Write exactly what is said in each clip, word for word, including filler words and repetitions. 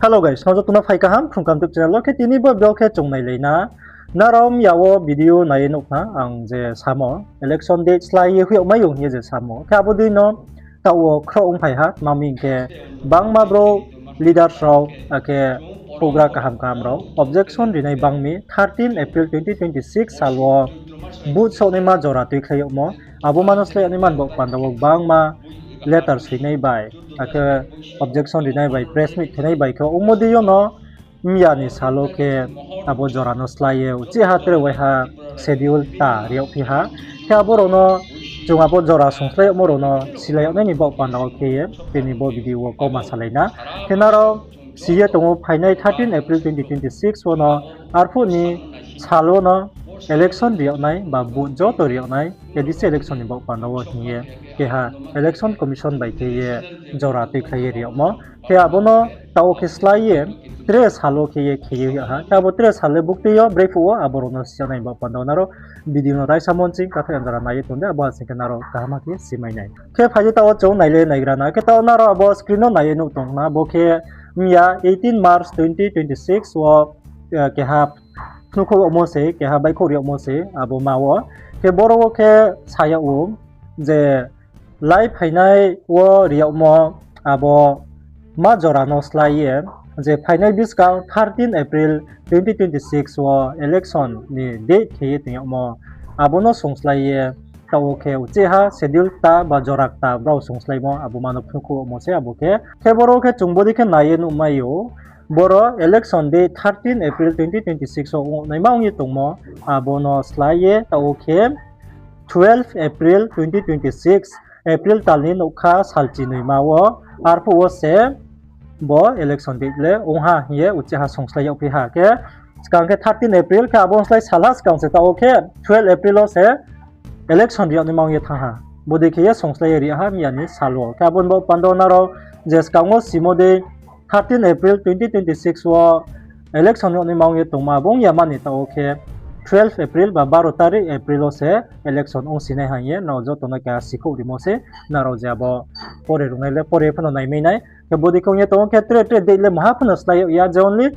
Hello guys, nrao joto no phai kaham Phrung Kaham YouTube channel wo. Khe tini bo video khe chung nailai na. Nrao mya wo video nai ye nuh khna ang je samo, election date slái ye hoih yagmai ou hing ye je samo. Khe abo dei no taoh wo khroh ongphai ha, tma hing khe bangma brouh leaders rao, akhe houhgra kaham kaham rao objection rinai bang mi thirteen April twenty twenty six sal wo vote souhnaima jora tuikhlai yagmo, abo ma no slái yagnaima ni baoh panda wo bangma letter soinai bai, akhe objection rinai bai, press meet khenai bai khe ongmo dei yo no mya ni sal wo khe abo jora no slái ye uchih ha tre waiha schedule ta ri yagphi ha. Khe abo rao no chung abo jora songslái yagmo rao no silai yagnai ni baoh panda wo khe ye tini bo video wo kauma salai na. Khe nrao si ye tong ou, phainai thirteen April twenty twenty six wo no arphuh ni sal wo no election ri yagnai ba vote joto ri yagnai A D C election ni baoh panda wo hing ye keha Election Commission bai khe ye jora tuikhlai ye ri yagmo. Khe abo no taoh wo khe slái ye tre sal wo khe ye khe ye hoih yag ha. Khe abo tre sal le buktui yo brephuh wo abo rao no si yagnai ni baoh panda wo nrao video no raisa monching kathoh yang jora nai ye tong di, abo ha sing khe nrao kaham khe si mai nai. Khe phai di taoh wo chung nai le naigra na. Khe taoh nrao abo screen no nai ye nuh tong na, bo khe mya eighteen March twenty twenty six wo keha phnuhkhouh yagmo se, keha baihkhouh ri yagmo se abo ma wo. Khe boro wo khe sa yag ou je lái phainai wo ri yagmo abo ma jora no slái ye je phainai buskang thirteen April twenty twenty six wo election ni date khe ye tong yagmo, abo no songslái ye taoh wo khe uchih ha schedule kta ba jora kta brao songsláimo abo ma no phnuhkhouh yagmo se abo khe. Khe boro khe chung bodei khe nai ye nuhmai ou, boro election date thirteen April twenty twenty six wo ongnaima ong ye tongmo, abo no slái ye taoh wo khe twelve April twenty twenty six, April tal ni nougkha salchinoima wo, arphuh wo se bo election date le ong ha hing ye uchih ha songslái yagphi ha. Khe skang khe thirteen April, khe abo ong slái salha skang se taoh wo khe twelve April wo se election ri yagnaima ong ye thanng ha. Bodei khe ye songslái ye ri yag ha mya ni sal wo. Khe abo ni baoh panda wo nrao je skang wo simo dei thirteen April twenty twenty six wo election ri yagnaima ong ye tongma abo ong ya mani taoh wo khe twelve April ba baro tarik April wo se election ong sinai ha hing ye nrao joto no keha sikhouh rimo se. Nrao je abo pore rungnai le pore phano naimai nai. Khe bodei khe ong ye tong ou khe tre tre date le maha phano slái yag ya, je only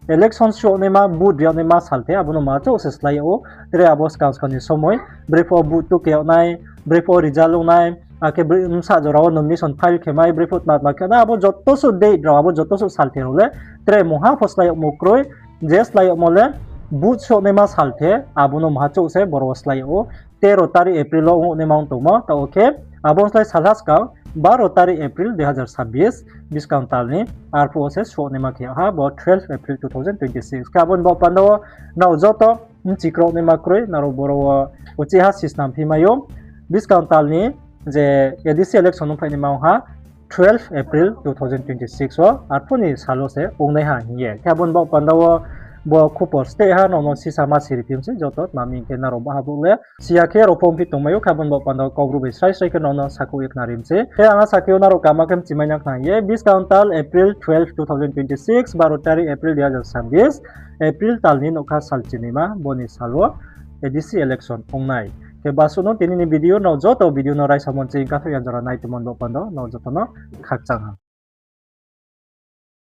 election suh yagnaima, vote ri yagnaima salthe abo no maha chouh se slái yag ou. Tre abo skang skang ni somoi brephuh wo vote tuke yag nai, brephuh wo result ong nai, akhe bsa jora wo nomination file khe mai, brephuh tma tma khe nai, abo joto suh date rao, abo joto suh salthe rao le tre mungha pho slái yagmo kroi. Je slái yagmo le vote suh yagnaima salthe, abo no maha chouh se boro wo slái yag ou. Tero tarik April wo ong yagnaima ong tongmo, taoh wo khe abo ong slái salha skang baro tarik April dui hazar sabbis, buskang tal ni, arphuh wo se suh yagnaima khe yag ha bo twelve April two thousand twenty six. Khe abo ni baoh panda wo nrao joto bchi kraoh naima kroi, nrao boro wo uchih ha sisnam phi mai ou. Buskang tal ni je A D C election ongphai naima ong ha twelve April two thousand twenty six wo, arphuh ni sal wo se ongnai ha hing ye. Khe abo ni baoh panda wo bo khupor steh ha, nrao no sisa ma siri phi mi se joto, tma hing khe nrao baha brouh le si ya khe rao pho ongphi tongmai ou, khe abo ni baoh panda wo Kaubru bai srai srai khe nrao no sakhouh ye khnari mi se. Khe ang asa khe ou nrao kama khe bchi mai na khna hing ye, buskang tal April twelve, two thousand twenty six, baro tarik April dui hazar sabbis, April tal ni nougkha salchinoima, bo ni sal wo A D C election ong nai. Khe basuh no tini ni video, nrao joto video no raisa monching kathoh yang jora nai tongmo ni baoh panda wo nrao joto no khakchang ha.